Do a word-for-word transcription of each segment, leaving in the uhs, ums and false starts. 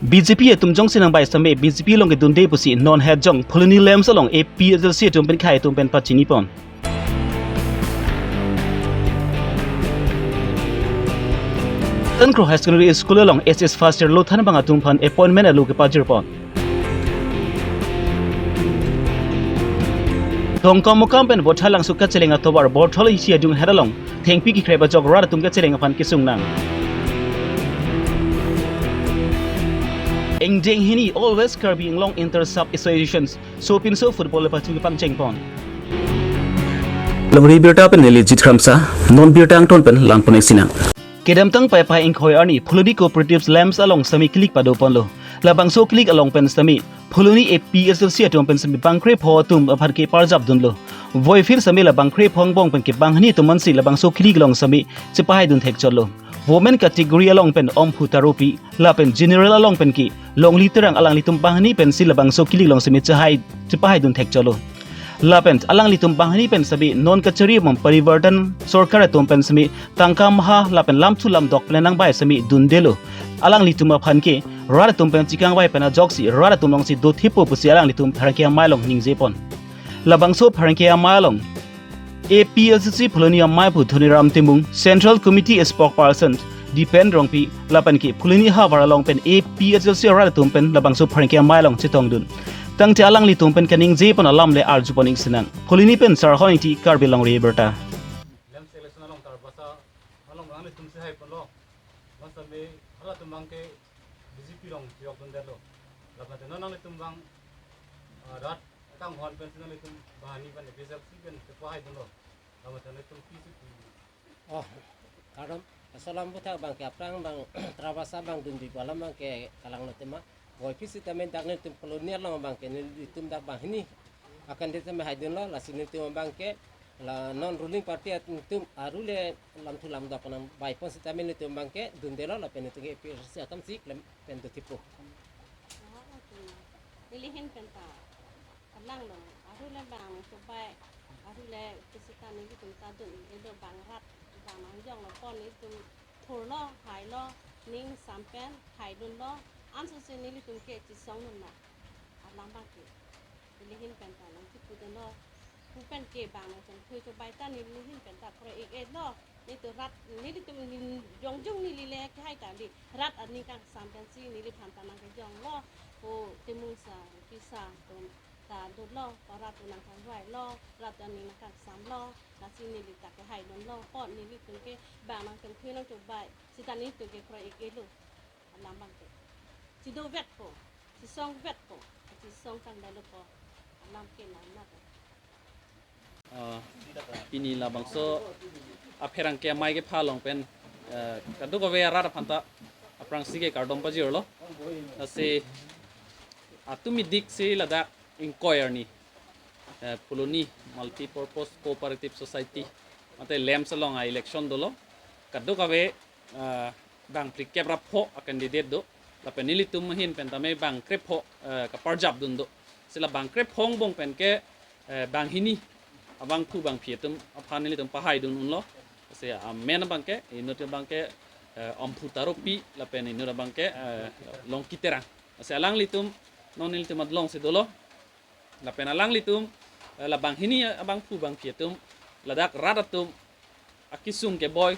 B J P atum jongsi nangbai sitame B J P along kedunde pusi non het jong Phuloni LAMPS along A P H L C atum pen khei atum pen pachini pon. Sankro High Secondary School along S S first year lo thanbang atum aphan appointment alo kepajir pon. Dongkamukam pen Bothalangso kacheleng atovar Borthol isi adung het along thengpi kekrep ajok rat atum kacheleng aphan kesung nang. Ingdeng hini All West Karbi Anglong Inter Sub Associations sopinso football le pachu pangcheng pon. Longri birta pen neli Jit Kramsa, non birta angton pen langpon-ik sinang. Kedamtang Paipai ingkoi arni Phuloni Cooperatives LAMPS along sitame kilik pado ponlo. Labangso kilik along pen sitame Phuloni A P H L C atum pen sitame bangkrepho atum aphan keparjap dunlo. Voiphit sitame labangkrepho angbong pen ke banghini atum ansi labangso kilik along sitame chepahai dun thekchotlo. Women category along pen Omphu Taropi, lapen general along pen ke Longli Terang, alanglitum banghini pensi labangso kilik along sitame chehai chepahai dun thekchotlo. Lapen alanglitum banghini pen sitame non kachari mom Parivartan Sorkar atum pen sitame tangka maha lapen lamthu lamdok pen nangbai sitame dundelo. Alanglitum aphan ke rat atum pen chikangvai pen ajoksi rat atum alongsi dothepo pusi alanglitum pherangke amei along ningje pon. Labangso pherangke amei along A P H L C Phuloni ameiphu Dhoniram Timung, Central Committee Spokesperson Dipen Rongpi, lapen ke Phuloni ahavar along pen A P H L C rat atum pen labangso pherangke amei along chetongdun. Tangte alanglitum pen kaningje pon alam le arju pon-ik sinang. Phuloni pen Sarhon Ingti, Karbi Longri Birta. LAMPS election along tarbasa along alanglitum chehai ponlo. Masa me halatum abang ke B J P along chiyok dundetlo. Lapen non nanglitum abang, ah, rat kanghon pensi nanglitum banghini pen A P H L C pen chepahai dunlo. Lapen nanglitum pisi pi. Oh, kardom. Asalam puthak abang ke aphrang abang tarbasa abang dunbi pu alam abang ke kalanglo tema. Voiphit sitame dak nelitum Phuloni along abang ke nelitum dak banghini a-candidate sitame haidunlo, lasi nelitum abang ke la non ruling party atum aru le lamthu lamdok nangbai pon sitame nelitum abang ke dundelo lapen nelitum ke A P H L C atum si klem pen dothepo. Neli ahin penta kalanglo, aru le bang chobai, aru le kisita nelitum ta dun-ik-etlo, bang rat bang nangjonglo pon nelitum thurlo, hailo, ning sam pen haidunlo, ansose nelitum ke chesongdun ma alam abang ke. Neli ahin penta nangchepudunlo. Pu pen ke bang nangchongthui chobai ta neli ahin penta kroi-ik-etlo. Nelitum rat, nelitum ning jongjong neli le kehai ta neli rat aning kangsam pensi neliphan ta nangkejonglo. Pu Timung sir, Rongpi sir atum ta dotlo, pu rat atum nangkangvailo, rat aning nangkangsamlo, lasi neli ta kehaidunlo, pu nelitum ke bang nangchongthui nangchobai, sita nelitum ke kroi-ik-etlo. Alam abang ke chedovekpo, chesongvekpo, chesong tangdalopo, alam ke nang nat. Ah, pini labangso apherangke amei kepha along pen, eh, kadokave arat aphanta aphrangsi ke kardom pajirlo. Lasi atum idik si ladak ingkoi arni, eh, Phuloni Multipurpose Cooperative Society mate LAMPS along a-election dolo. Kadokave, eh, bang phlikep ra pho a-candidate do. Lapen nelitum ahin pen tame bangkrepho, eh, kaparjap dun do. Si la bangkrepho angbong pen ke, eh, banghini abangphu bangphi atum aphan nelitum pahaidun unlo. Si amen abang ke, inut abang ke, eh, Omphu Taropi, lapen inut abang ke, eh, Longki Terang. Si alanglitum non nelitum adolong si dolo. Lapen alanglitum, eh, la banghini abangphu bangphi atum, ladak rat atum akesung keboi,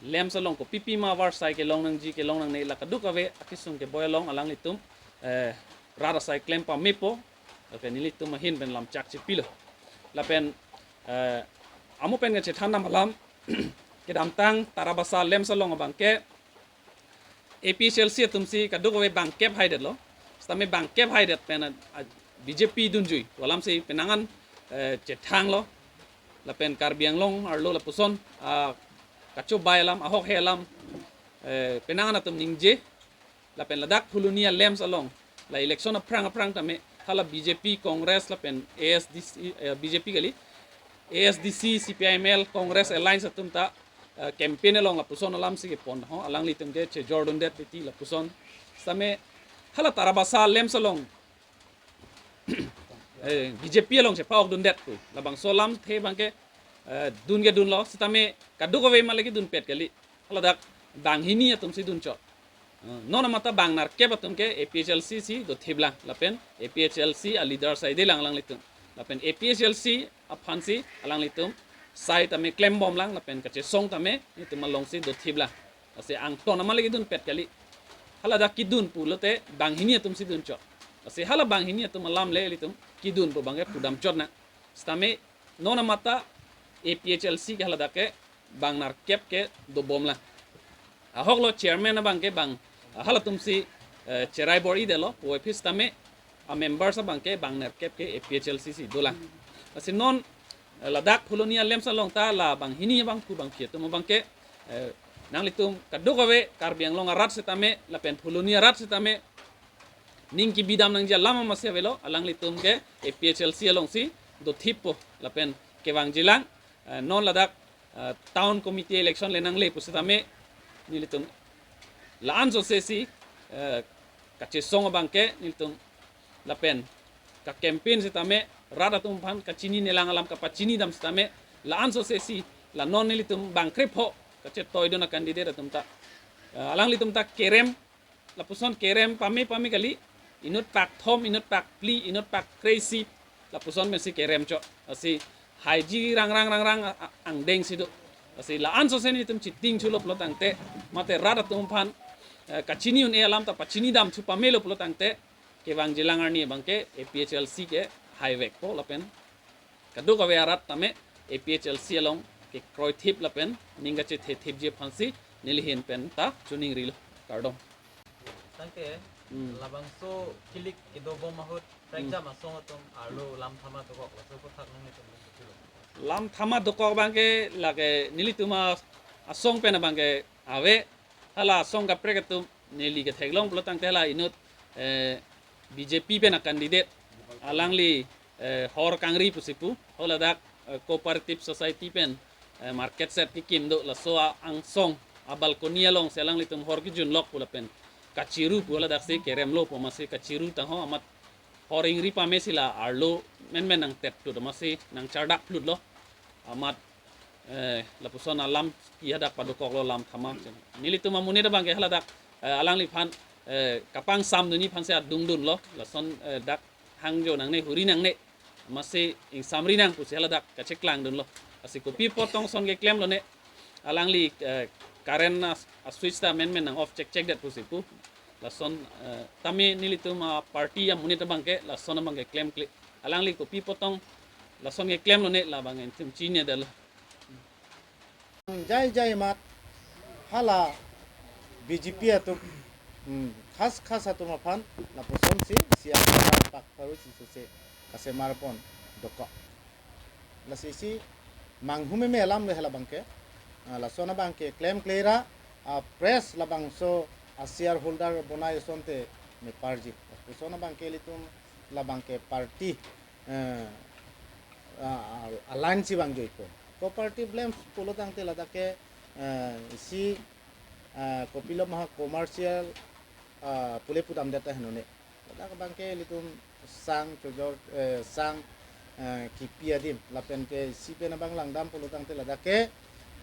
LAMPS along kopipi ma avarsai kelong nangji kelong nangne, la kadokave akesung keboi along alanglitum, eh, rat asai klem pamepo, lapen nelitum ahin pen lamchak chepilo. Lapen, eh, amo pen kachethan dam alam, kedamtang tarbasa LAMPS along abang ke, A P H L C atum si kadokave bangkep haidetlo. Sitame bangkep haidet pen a, a, B J P dunjui pu alam si penang an, eh, chethanglo. Lapen Karbi Anglong arlo lapuson, ah, kachobai alam, ahok he alam, eh, penang an atum ningje. Lapen ladak Phuloni a-LAMPS along la election aphrang aphrang tame hala B J P, Congress lapen A S D C, eh, B J P kali, A S D C, C P I M L, Congress Alliance atum ta, eh, campaign along lapuson alam si kepon ho, alanglitum ke chejor dundet titi lapuson. Sitame hala tarbasa LAMPS along, eh, B J P along chepa-ok dundet pu labangso alamthe abang ke, eh, dun ke dunlo, sitame kadokave ma le kedunpet kali. Hala dak banghini atum si dunchot. Eh, non amata bang nerkep atum ke A P H L C si dothip lang lapen A P H L C a leader side lang alanglitum. Lapen A P H L C aphansi alanglitum sai tame klembom lang lapen kachesong tame nelitum alongsi dothip lang. Lasi angton amat le kedunpet kali. Hala dak kedun pulote banghini atumsi dunchot. Lasi hala banghini atum alam le nelitum kedun pu abangke pudamchot nang. Sitame non amata A P H L C ke hala dak ke bang nerkep ke dobom lang. Ahoklo chairman abangke bang, ah, halatumsi, eh, cherai bor-idetlo, puvoiphit sitame a members abangke bang nerkep ke A P H L C si dolang. Lasi non, eh, ladak Phuloni a-LAMPS along ta la banghini abangphu bangphi atum abangke, eh, nanglitum kadokave Karbi Anglong arat sitame lapen Phuloni arat sitame ning kebidam nangji alam amatsi avelo, alanglitum ke A P H L C alongsi dothippo lapen kevangjilang, eh, non ladak, eh, town committee election le nangle pusitame nelitum la-an sosesi, eh, kachesong abangke nelitum lapen ka-campaign sitame rat atum aphan kachininelang alam kapachinidam sitame la-an sosesi la non nelitum bang krepho kachetoidun a-candidate atum ta, eh, alanglitum ta kerem, lapuson kerem pame pame kali, inut pak thom, inut pak phli, inut pak kre-isi, lapuson pensi keremchot. Lasi haiji rangrang rangrang a-, a-, angdengsi do. Lasi la-an sose nelitum chitingthulo pulotangte, mate rat atum aphan, eh, kachini un-e alam ta pachinidamthu pamelo pulotangte, kevangjilang arni abangke A P H L C ke haivekpo lapen kadokave arat tame A P H L C along kekroithip lapen ning kachethethipji aphansi neli ahin pen ta choningrilo. Kardom. Tangte, hmm, labangso kilik kedobom ahut, hmm, prekjam asong atum arlo lam thama dokok, laso aphuthak nanglitum dun thulo. Lam thama dokok abangke lake nelitum a-, asong pen abangke ave, hala asong kaprek atum neli ketheklong pulotangte hala inut, eh, B J P pen a-candidate, alangli, eh, hor kangri pusi pu, ho ladak, eh, cooperative society pen, eh, market shed kekim do, laso a-, angsong a-balcony alongsi alanglitum hor kejunlok pu lapen kachiru pu ladaksi keremlo pu amatsi kachiru tangho amat hor ingri pamesi la arlo menmen nangtep tut amatsi nangchardak plutlo. Amat, eh, lapuson alam ki hadak padokoklo lam thama. Nelitum amonit abangke haladak, eh, alangliphan, eh, kapangsamdunji aphansi adungdunlo. Lason, eh, dak hangjo nangne, huri nangne, amatsi ingsamri nang pusi haladak kacheklangdunlo. Lasi kopi apot tong ason keklemlone, alangli, eh, current a, a-switch ta menmen nang-off chekchekdet pusi pu. Lason, eh, tame nelitum a-party amonit abangke lason abangke klemkle. Alangli kopi apot tong lason keklemlone labang nelitum chinidetlo. Jai jai amat hala B J P atum, hmm, khas khas atum aphan lapusonsi siang pak paru si suse kasemar pon dokok. Lasi isi manghumeme alam le hala abangke. Ah, lason abangke klemkle ra, ah, press labangso a-shareholder bonai asonte meparji. Lason abangke ilitum labangke party, eh, ah, ah, alliance si vangjoikpo. Cooperative LAMPS pulotangte ladak ke, eh, isi, eh, kopilo maha commercial, ah, pule pudamdet ta henone. Ladak abangke ilitum sang chojor, eh, sang, eh, kipi adim. Lapenke isi pen abang langdam pulotangte ladak ke,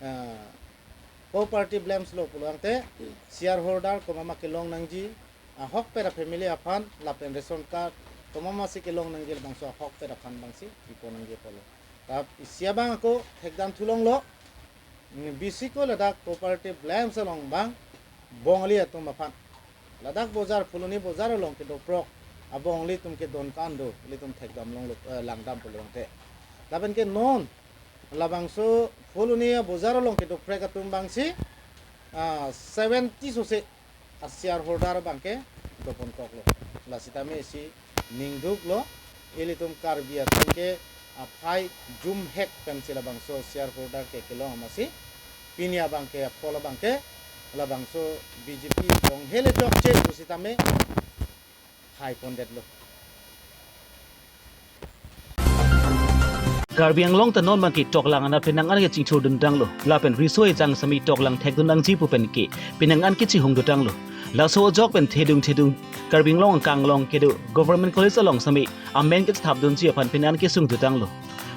eh, cooperative LAMPS lo pulotangte shareholder komat ma kelong nangji, ahokpet a-family aphan lapen ration card komat masi kelong nangji labangso ahokpet aphan abangsi pipon nangji pulo. Tap isi abang ako thekdam thulonglo, mm, bisi ko ladak cooperative LAMPS along abang Bongali atum aphan. Ladak bojar, Phuloni bojar along kedoprok a-Bongali atum ke don kan do, ilitum thekdam longlo, eh, langdam pulotangte. Lapenke non labangso Phuloni bojar along kedoprek atum abangsi, ah, seventy sose a-shareholder abangke doponkoklo. Lasitame isi ningduklo, ilitum Karbi atum ke aphai jumhek pensi labangso shareholder ke kelong amatsi pini abangke apol abangke labangso B J P jong hele chokche pusitame hai pondetlo. Karbi Anglong ta non abangke toklang anat penang an kechingthurdun tanglo. Lapen riso ejang sami toklang thekdun nangji pu penke penang an kechihungdun tanglo. Laso ajok pen thedung thedung Karbi Anglong angkang along kedo Government College along sami amen kechethapdunji aphan penang an kesungdun tanglo.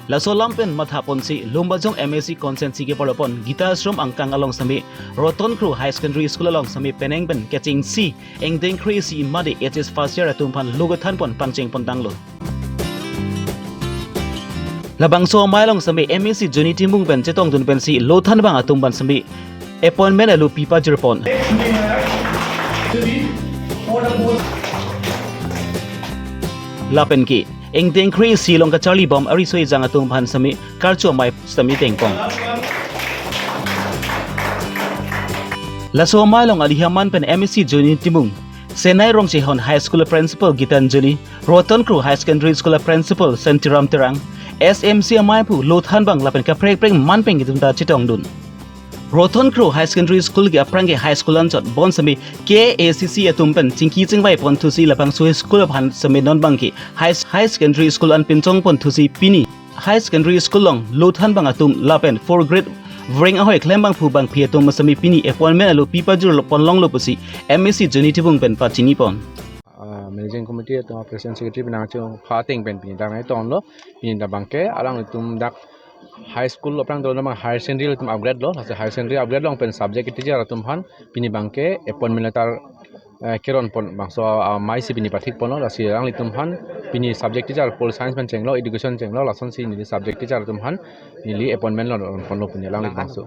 Laso alam pen mathaponsi Lumbajong M A C constituency keparlopon Gita Ashram angkang along sitame Roton Kro High Secondary School along sitame penang pen kechengsi ingdeng kre-isi mate H S first year atum aphan lo kethanpon pangchengpon tanglo. Labangso amei along sitame M A C Johnny Timung pen chetongdun pensi lo thanbang atum aphan sitame appointment alo pipajirpon. Lapen ke ingdeng kre-isi along kacharlibom ariso ejang atum aphan sitame karcho amei sitame tengpon. Laso amei along alihaman pen M A C Johnny Timung, Senai Rongchehon High School Principal Gitanjali, Roton Kro High Secondary School Principal Santiram Terang, S M C amei aphu lo thanbang lapen kaprek prek man pen atum ta chetongdun. Roton Kro High Secondary School ke aphrang ke high school anchot bonsitame K A C C atum pen chingki chingvai ponthusi labangso school aphan sitame non abangke high, high secondary school an pinchongponthusi pini high secondary school along lo thanbang atum lapen four grade vreng ahoi klembang phu bangphi atum sitame pini appointment alo pipajirpon longlo pusi M A C Johnny Timung pen pachinipon. Ah, managing committee atum, president, secretary penang chong pha ateng pen pini dak nai tonlo, pini dak abangke alanglitum dak high school aphrang dolo nama higher secondary atum upgrade lo, lasi higher secondary upgrade along pen subject teacher atum aphan pini abangke appointment letter, eh, keronpon bangso, ah, amei si pini pathikponlo, lasi alanglitum aphan pini subject teacher pol science pen chenglo, education chenglo, lasonsi neli subject teacher atum aphan neli appointment lo ronponlo pini alanglitum bangso.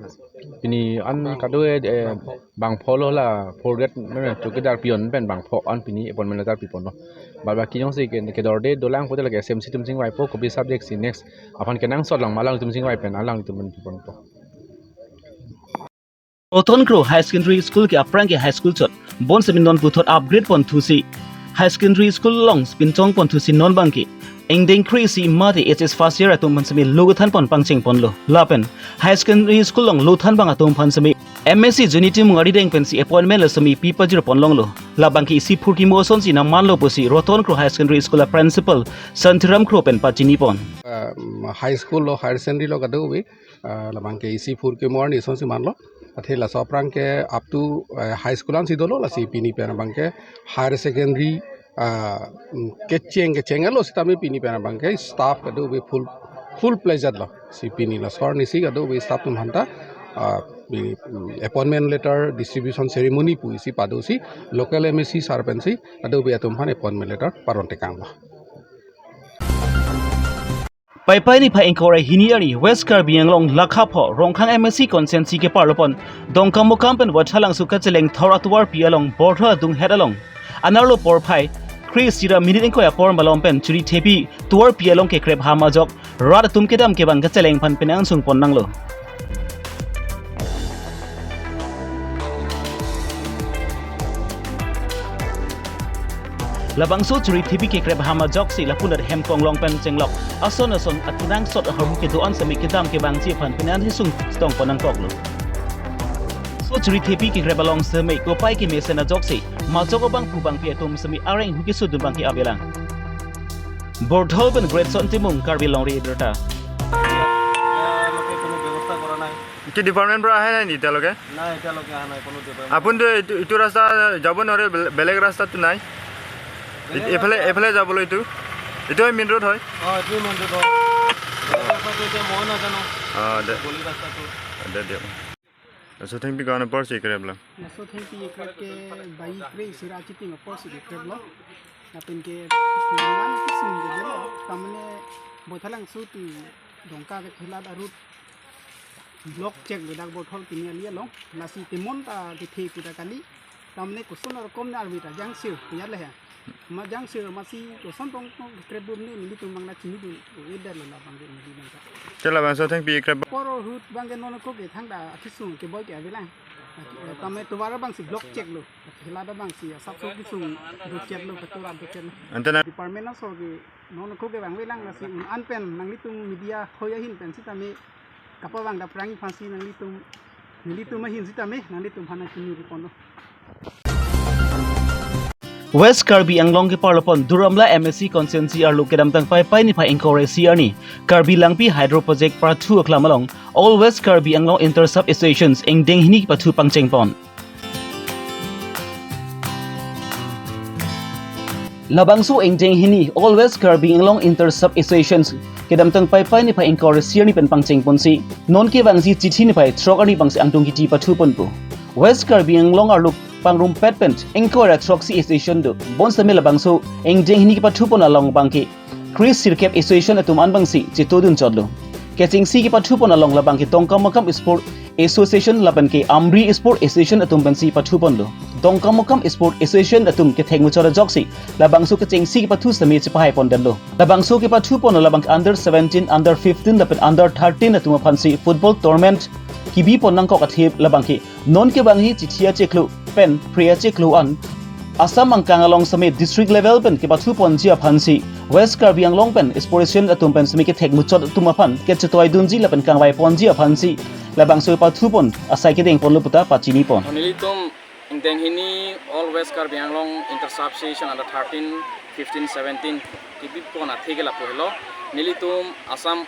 Pini an kado, eh, bangpho lo la four grade, eh, chowkidar peon pen bangpho an pini appointment letter piponlo. Bad baki jongsi ke, kedorde dolang pote lake S M C atum chingvaipo, kopi subject si next aphan kenangsot lang ma alanglitum chingvai pen alanglitum pen piponpo. Roton Kro High Secondary School ke aphrang ke high school chot bonsitame non puthot upgrade ponthusi high secondary school along pinchongponthusi non abangke ingdeng kre-isi mate H S first year atum aphan sitame lo kethanpon pangchengponlo. Lapen high secondary school along lo thanbang atum aphan sitame M A C Johnny Timung arideng pensi appointment lo sitame pipajirpon longlo. Labangke isi phurkimo asonsi nangmanlo pusi Roton Kro High Secondary School a principal Santiram Kro pen pachinipon. Um, high school lo, higher secondary lo kadokave, ah, labangke isi phurkimo arni asonsi manlo. Athe laso aphrang ke up to, eh, high school ansi dolo, lasi pini pen abangke higher secondary, ah, mm, kecheng kecheng lo sitame pini pen abangke staff kadokave full, full fledged lo. Si pini laso arnisi kadokave staff atum aphanta, ah, pini, mm, appointment letter distribution ceremony pusi padosi local M A C sir pensi kadokave atum aphan appointment letter paron tekanglo. Paipai niphai ingkoi ra hini arni West Karbi Anglong Lakha pho Rongkhang M A C constituency keparlopon Dongkamukam pen Wathalangso kacheleng thor atovarpi along Borthol adunghet along anerlo porphai kre-isi ra minute ingkoi apor malom pen churi thepi tovarpi along kekrep ham ajok rat atum kedam kevang kacheleng aphan penang sungpon nanglo. Labangso churi thepi kekrep ham ajoksi lapunat hem konglong pen chenglok ason ason akenangsot ahormu kedo-an sitame kedam kevangji aphan penang hisung chetongpon nangkoklo. So churi thepi kekrep along sitame kopai kemesen ajoksi majok abang pu bangpi atum sitame areng hu kesudun abangke avelang. Borthol pen Greatson Timung, Karbi Longri Abirta. ইয়ালৈকে কোনো ব্যৱস্থা কৰা নাই। কি ডিপাৰ্টমেণ্ট পৰা আহে নাই নি এতিয়ালৈকে? নাই, এতিয়ালৈকে অহা নাই কোনো ডিপাৰ্টমেণ্ট। আপুনি তো এইটো, এইটো ৰাস্তা যাব নোৱাৰে, বেলে-, বেলেগ ৰাস্তাটো নাই? বেলেগ এইফালে, ৰাস্তা। এইফালে যাবলৈ এইটো? এইটোৱে মেইন ৰোড হয়? অ, এইটোৱে মেইন ৰোড হয়। বেলেগ ৰাস্তাটো এতিয়া মই নাজানো। অ, দে। গলি ৰাস্তাটো। দে দিয়ক। Laso thengpi ko-an apor si kekrep lo? Laso thengpi kekrep ke bai kre-isi ra chitim apor si kekrep lo. Lapen ke nangman kisung ke dolo. Tamne Wathalangso ti Dongka ke thelat arut block chek bedak Borthol kini ali along. Lasi temon ta kethe pu ta kali. Tamne koson arokom ne arve ta jangsir, ya le ya. Ma jangsir masi koson tong tong krep bum ne nelitum abang nangchinidun, o eder lo labang ke neli nangka. Te labangso thengpi krep. Apor ahut abang ke non ako ke thangta akisung keboi ke avelang. Tame tovar abang si block chek lo. Thelat abang si asapso kisung do chek lo, katovar do chek lo. Ante na- Department aso ke non ako ke abang avelang lasi un-an pen nanglitum media hoi ahin pen sitame kapavang daprangi aphansi nanglitum, nelitum ahin sitame nanglitum aphan nangchini riponlo. West Karbi Anglong keparlopon Duar Amla M A C constituency arlo kedamtang Paipai niphai ingkoi ra isi arni Karbi Langpi Hydro Project part two aklam along All West Karbi Anglong Inter Sub Associations ingdeng hini kepathu pangchengpon. Labangso ingdeng hini All West Karbi Anglong Inter Sub Associations kedamtang Paipai niphai ingkoi ra isi arni pen pangcheng ponsi, non kevangji chithi niphai throk arni bangsi angtung kiti pathuponpo. West Karbi Anglong arlo pangrumpet pen ingkoi ra throksi association do. Bonsitame labangso ingdeng hini kepathupon along abangke kre sirkep association atum an bangsi chetongdun chotlo. Kechengsi kepathupon along labangke Dongkamukam Sport Association lapenke Amri Sport Association atum pensi pathuponlo. Dongkamukam Sport Association atum kethek muchot ajoksi labangso kechengsi kepathu sitame chepahai pondetlo. Labangso kepathupon labangke under seventeen, under fifteen lapen under thirteen atum aphansi football tournament kebipon nangkok athe labangke non kevangji chithi achiklo pen phre achiklo an Assam angkang along sitame district level pen kepathuponji aphansi West Karbi Anglong pen sports association atum pen sitame kethek muchot atum aphan kechetoidunji lapen kangvaiponji aphansi labangso kepathupon asai kedengponlo puta pachinipon. Nelitum ingdeng hini All West Karbi Anglong Inter Sub Association under thirteen, fifteen, seventeen kebipon athe ke lapu helo. Nelitum Assam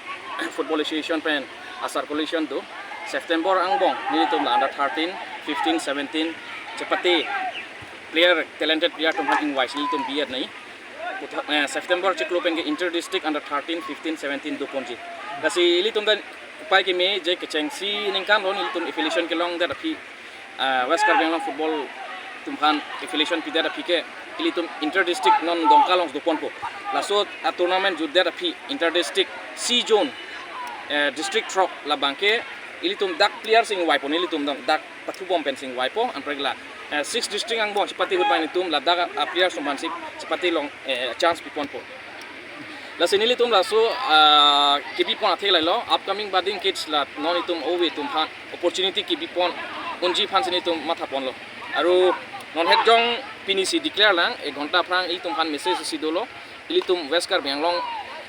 Football Association pen a circulation do. September angbong nelitum la under thirteen, fifteen, seventeen chepate player, talented player atum aphan ingvaisi nelitum bi-et nai. Puthot, eh, September chiklo pen ke inter district under thirteen, fifteen, seventeen doponji. Lasi ilitum ta upai keme je kechengsi ningkan lo nelitum affiliation kelongdet aphi, ah, West Karbi Anglong football atum aphan affiliation pidet aphi ke ilitum inter district non Dongka along doponpo. Laso a tournament jutdet aphi inter district C zone, eh, district throk labangke ilitum dak players ingvaipon, ilitum dam dak pathubom pensi ingvaipo, anpre la, eh, six district angbong chepate ahut abang nelitum ladak a players atum aphansi chepate long, eh, chance piponpo. Lasi nelitum laso, ah, kebipon athe lahelo, upcoming budding kids la non itum ove atum aphan opportunity kebipon unji aphansi nelitum mathaponlo. Aru non het jong pinisi declare lang, ek ghonta aphrang ilitum aphan message isi dolo. Ilitum West Karbi Anglong,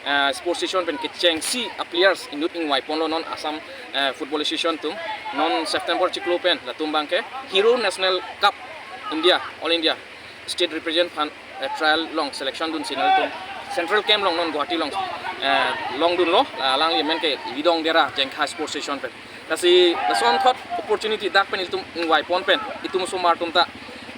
eh, Sports Association pen kechengsi a players inut ingvaiponlo non Assam, eh, Football Association atum. Non September chiklo pen latum abangke Hero National Cup India, All India State Represent aphan, eh, trial along selection dunsi nelitum Central Camp along non Guwahati along, eh, longdunlo, la alangli amen ke Lidong Dera Jengkha Sports Association pen. Lasi lason thot opportunity dak pen ilitum ingvaipon pen itum osomar atum ta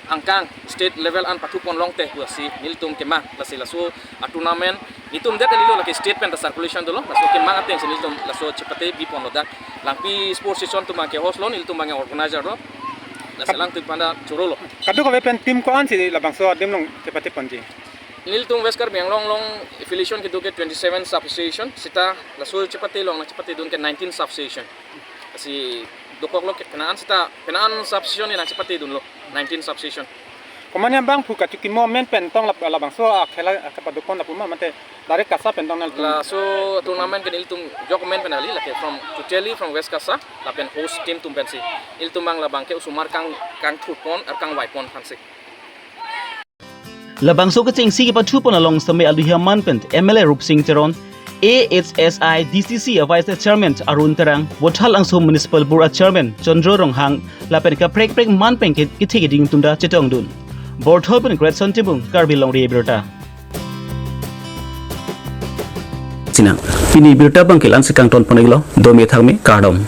angkang state level an pathupon longte pusi nelitum kemang. Lasi laso a tournament nelitum det alilo, lake state pen ta circulation dolo, laso kemang atengsi nelitum laso chepate biponlo dak. Langpi Sports Association atum abangke host lo, nelitum abangke organizer lo. Lasi alangtum aphan ta chorolo. Kadokave pen team ko-ansi labangso adim along chepate ponji? Nelitum West Karbi Anglong along affiliation kedo ke twenty-seven sub association, seta laso chepate along nangchepatedun ke nineteen sub association. Lasi dokoklo ke penang an seta, penang an sub association nangchepatedunlo, nineteen sub association. Komatne abang phu kachikimo amen pen tong lap-, labangso a khela kepadopon lapu ma mate direct KASA pen tong nangtum? Laso tournament ke nelitum jok amen pen kali, lake from, totally from West KASA, lapen host team atum pensi. Ilitum abang labangke osomar kang, kangthurpon, ar kangvaipon aphansi. Labangso kechengsi kepathupon along sitame aluhi aman pen M L A Rupsing Teron, A H S I D C C a Vice Chairman Arun Terang, Bothal Angso Municipal Board a Chairman Chandra Ronghang, lapen kaprek prek man pen ke kethe keding atum ta chetongdun. Borthol pen Greatson Timung, Karbi Longri Abirta. Sinang, pini birta abangke la-ansi kangtonpon-iklo, dome thakme, kardom.